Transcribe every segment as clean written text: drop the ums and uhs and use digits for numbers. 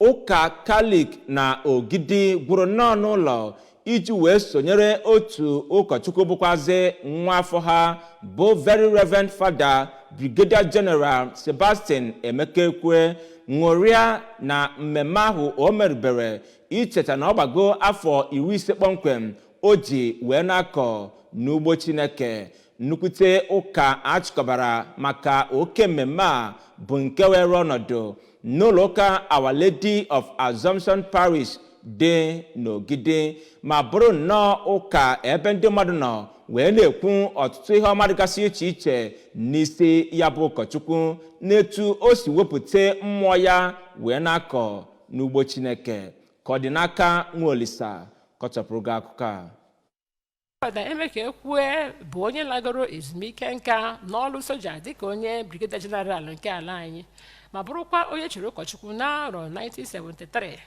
Ụka Katọlik na Ogidi gwụrụ nnọọ n'ụlọ iji wee sonyere otu ụkọchukwu bụkwazị nwa afọ ha, bụ Very Reverend Father Brigadier General Sebastian Emeka Ekwe, ṅụrịa na mmemme ahụ o merubere icheta na ọ gbago afọ 50 kpọmkwem o ji wee na-akọ n'ugbo Chineke. Nnukwute ụka achịkọbara maka oke mmemme a bụ nke were ọnọdụ n'ụlọ ụka Our Lady of Assumption Parish dị n'Ogidi, ma bụrụ nnọọ ụka ebe ndị mmadụ nọ wee na-ekwu ọtụtụ ihe ọma dịgasị iche iche n'isi ya bụ ụkọchukwu, n'etu o si wepụta mmụọ ya wee na-akọ n'ugbo Chineke. Ka ọ dị n'aka Nwaolisa kọchapụrụ gị akụkọ a. Fada Emeka Ekwe bụ onye lagoro ezumike nka n'ọrụ soja dịka onye Brigadier General nke ala anyị, ma bụrụkwa onye chịrị ụkọchukwu n'arọ 1973.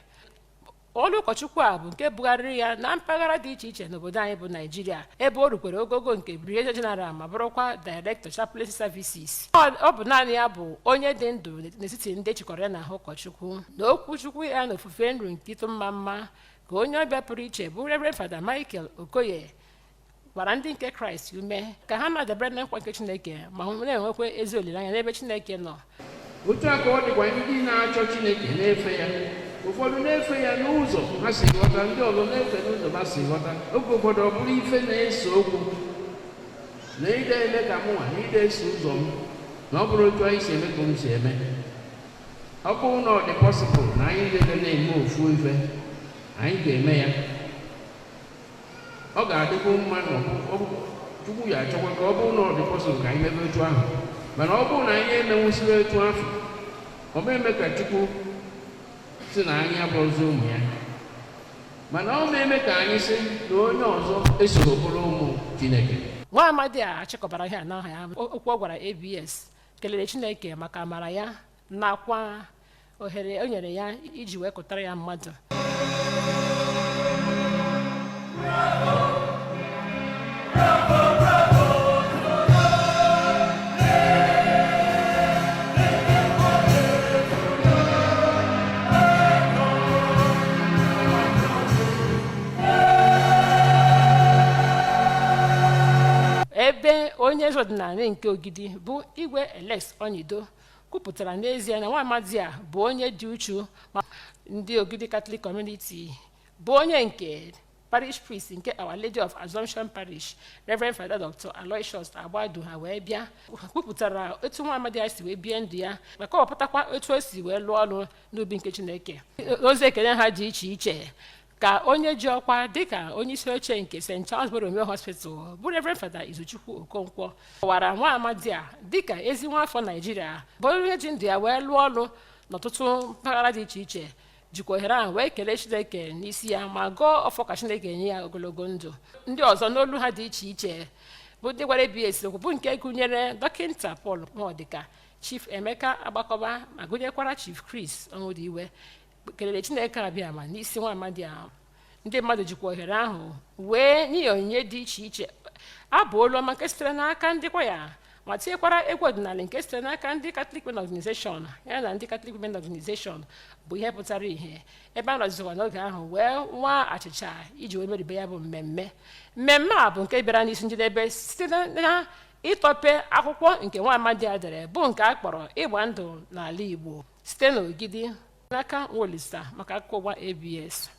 Ọrụ ụkọchukwu a bụ nke bugharịrị ya na mpaghara dị iche iche n'obodo anyị bụ Naijiria, ebe o rukwere ogogo nke Brigadier General ma bụrụkwa Director Chaplaincy Services. Ọ bụ naanị ya bụ onye dị ndụ n'etiti ndị echikọrọ ya na ha ụkọchukwu. Na okwuchukwu ya na ofufe nru nke ịtụ mma mma, ka onye ọbịa pụrụ iche bụ Reverend Father Michael Okoye gbara ndị nke Kraịst ume ka ha na-adabere na nkwa nke Chineke ma na-enwekwa ezi olileanya n'ebe Chineke nọ. Otu a ka ọ dịkwa ndị na-achọ Chineke na-efe ya. Ụfọdụ na-efe ya n'ụzọ ha si ghọta, ndị ọzọ na-efe n'ụzọ ha si ghọta. Oge ụfọdụ, ọ bụrụ ife na-ese okwu na ide eme ka mụnwa na ide eso ụzọ m, na ọ bụrụ otu anyị si eme ka m si eme. Ọ bụrụ na ọ dị possible na anyị niile na-eme ofu ife, anyị ga-eme ya. Ọ ga-adịkwu mma na Chukwu ya achọkwa ka ọ bụrụ na ọ dị possible ka anyị mebe otu ahụ. Mana ọ bụrụ na anyị emenwusiri etu ahụ, ọ ma eme ka Chukwu si na anyị abụrụzi ụmụ ya, mana ọ ma-eme ka anyị sị na onye ọzọ esoro bụrụ ụmụ Chineke. Nwa amadi a achịkọbara ihe a n'aha ya, okwu ọ gwara ABS, kelere Chineke maka amara ya nakwa ohere o nyere ya iji wee kụtara ya mmadụ. Ebe onye eze ọdịnala nke Ogidi bụ Igwe Alex Onyido kwupụtara n'ezie na nwa amadi a bụ onye dị uchu, ma ndị Ogidi Catholic Community bụ onye nke parish priest nke Our Lady of Assumption Parish, Reverend Father Dr. Aloysius Agbadu, ha wee bịa kwupụtara etu nwa amadi a si wee bie ndụ ya, ma kọwapụtakwa etu o si wee lụọ ọrụ n'ubi nke Chineke. Ozi ekele ha dị iche iche ka onye ji ọkwa dịka onye isi oche nke St. Charles Borromeo Hospital bụ Reverend Father Izuchukwu Okonkwo kọwara nwa amadi a dịka ezi nwa afọ Naijiria, bụ onye ji ndụ ya wee lụọ ọrụ n'ọtụtụ mpaghara dị iche iche, jikwa ohere ahụ wee kelee Chineke n'isi ya ma gọọ ọfọ ka Chineke nye ya ogologo ndụ. Ndị ọzọ n'olu ha dị iche iche bụ ndị gwara ABS okwu bụ nke gụnyere Dọkịnta Paul Nwadika, Chief Emeka Agbakọba, ma gụnyekwara Chief Chris Ọnwụdiwe, kelere Chineke abịa ma n'isi nwa amadi ahụ. Ndị mmadụ jikwa ohere ahụ wee nye ya onyinye dị iche iche, abụ olu ọma nke sitere n'aka ndị kwaya, ma tinyekwara egwu ọdịnala nke sitere n'aka ndị Catholic Women Organization ya na ndị Catholic Women Organization bụ ihe pụtara ìhè, ebe a nọzikwa n'oge ahụ wee nwa achịcha iji wee meribe ya bụ mmemme. Mmemme a bụ nke bịara n'isi njedebe site na ịtọpe akwụkwọ nke nwa amadi a dere, bụ nke a kpọrọ Ịgba Ndụ n'Ala Igbo. Site n'Ogidi, n'aka Nwaolisa, maka akụkọ ụwa ABS.